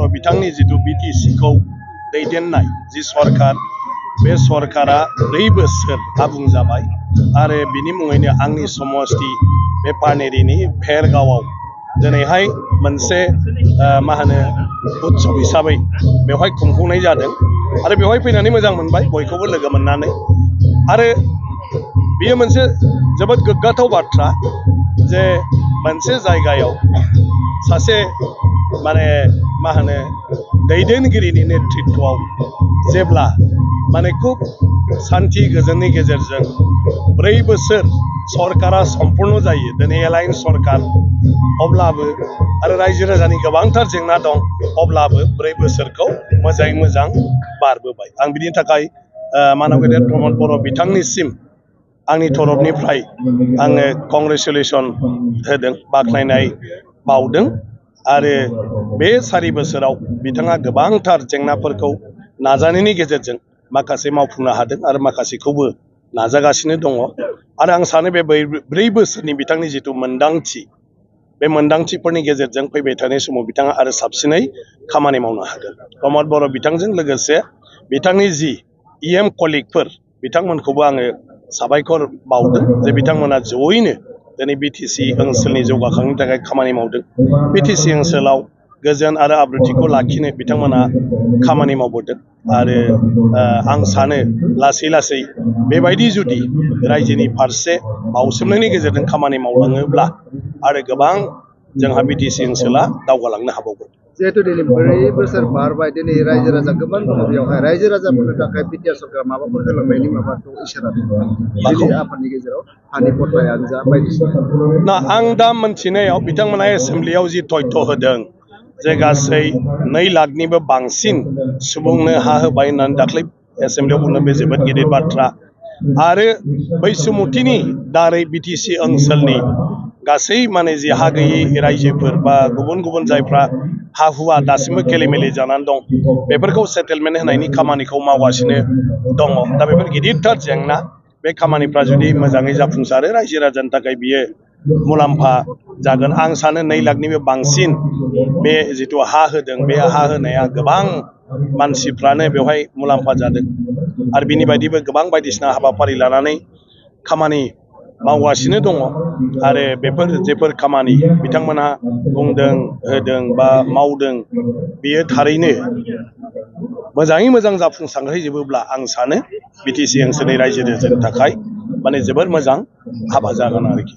बर' बिथांनि जितु BTC खौ दैदेननाय जि सरकार बे सरकारा 4 बोसोर आबुं जाबाय आरो बिनि मुङैनो आंनि समस्ति बे पानेरिनि भेरगावआव दिनैहाय मोनसे मा होनो उत्सव हिसाबै बेवहाय खुंफुंनाय जादों आरो बेवहाय फैनानै मोजां मोनबाय बयखौबो लोगो मोननानै आरो बेयो मोनसे जोबोद गोग्गाथाव बाथ्रा जे मोनसे जायगायाव सासे माने मा होनो दैदेनगिरिनि नेतृत्वआव जेब्ला माने खूब शान्ति गोजोननि गेजेरजों 4 बोसोर सरकारा सम्पूर्ण जायो दिनै एलायन्स सरकार अब्लाबो आरो रायजो राजानि गोबांथार जेंना दं अब्लाबो 4 बोसोरखौ मोजाङै मोजां बारबोबाय आं बिनि थाखाय मानव गेदेर प्रमद बर' बिथांनिसिम आंनि तरफनिफ्राय आङो कंग्रेचुलेसन होदों बाख्नायनाय बावदों आरो बे 4 बोसोराव बिथाङा गोबांथार जेंनाफोरखौ नाजानायनि गेजेरजों माखासे मावफुंनो हादों आरो माखासेखौबो नाजागासिनो दङ आरो आं सानो बे 4 बोसोरनि बिथांनि जितु मोनदांथि बे मोनदांथिफोरनि गेजेरजों फैबाय थानाय समाव बिथाङा आरो साबसिनै खामानि मावनो हागोन प्रमद बर' बिथांजों लोगोसे बिथांनि जि EM कलिगफोर बिथांमोनखौबो आङो साबायखर बावदों जे बिथांमोना जयैनो दिनै BTC ओनसोलनि जौगाखांनायनि थाखाय खामानि मावदों BTC ओनसोलाव गोजोन आरो आब्रुथिखौ लाखिनो बिथांमोना खामानि मावबोदों आरो आं सानो लासै लासै बेबायदि जुदि रायजोनि फारसे बावसोमनायनि गेजेरजों खामानि मावलाङोब्ला आरो गोबां जोंहा BTC ओनसोला दावगालांनो हाबावगोन जिहेतु दिनै 4 बोसोर बारबाय दिनै रायजो राजा गोबां दङ बेवहाय रायजो राजाफोरनि थाखाय बिटिआर सरकारा माबाफोर होलांनायनि माबाखौ इसारा दङ दिनै आफादनि गेजेराव हानि पट्टायानो जा बायदिसिना ना आं दा मोनथिनायाव बिथांमोना एसेम्ब्लियाव जि तथ्य होदों जे गासै 2 लाखनिबो बांसिन सुबुंनो हा होबाय होननानै दाख्लै एसेम्ब्लियाव बुंदों बे जोबोद गिदिर बाथ्रा आरो बैसुमुथिनि दारै BTC ओनसोलनि गासै माने जि हा गैयै रायजोफोर बा गुबुन गुबुन जायफ्रा हा हुआ दासिमबो गेलेमेले जानानै दं बेफोरखौ सेटेलमेन्ट होनायनि खामानिखौ मावगासिनो दङ दा बेफोर गिदिरथार जेंना बे खामानिफ्रा जुदि मोजाङै जाफुंसारो रायजो राजानि थाखाय बियो मुलाम्फा जागोन आं सानो 2 लाखनिबो बांसिन बे जितु हा होदों बे हा होनाया गोबां मानसिफ्रानो बेवहाय मुलाम्फा जादों आरो बिनि बायदिबो गोबां बायदिसिना हाबाफारि लानानै खामानि मावगासिनो दङ आरो बेफोर जेफोर खामानि बिथांमोनहा बुंदों होदों बा मावदों बियो थारैनो मोजाङै मोजां जाफुंसारहैजोबोब्ला आं सानो BTC ओनसोलनि रायजो राजानि थाखाय माने जोबोर मोजां हाबा जागोन आरोखि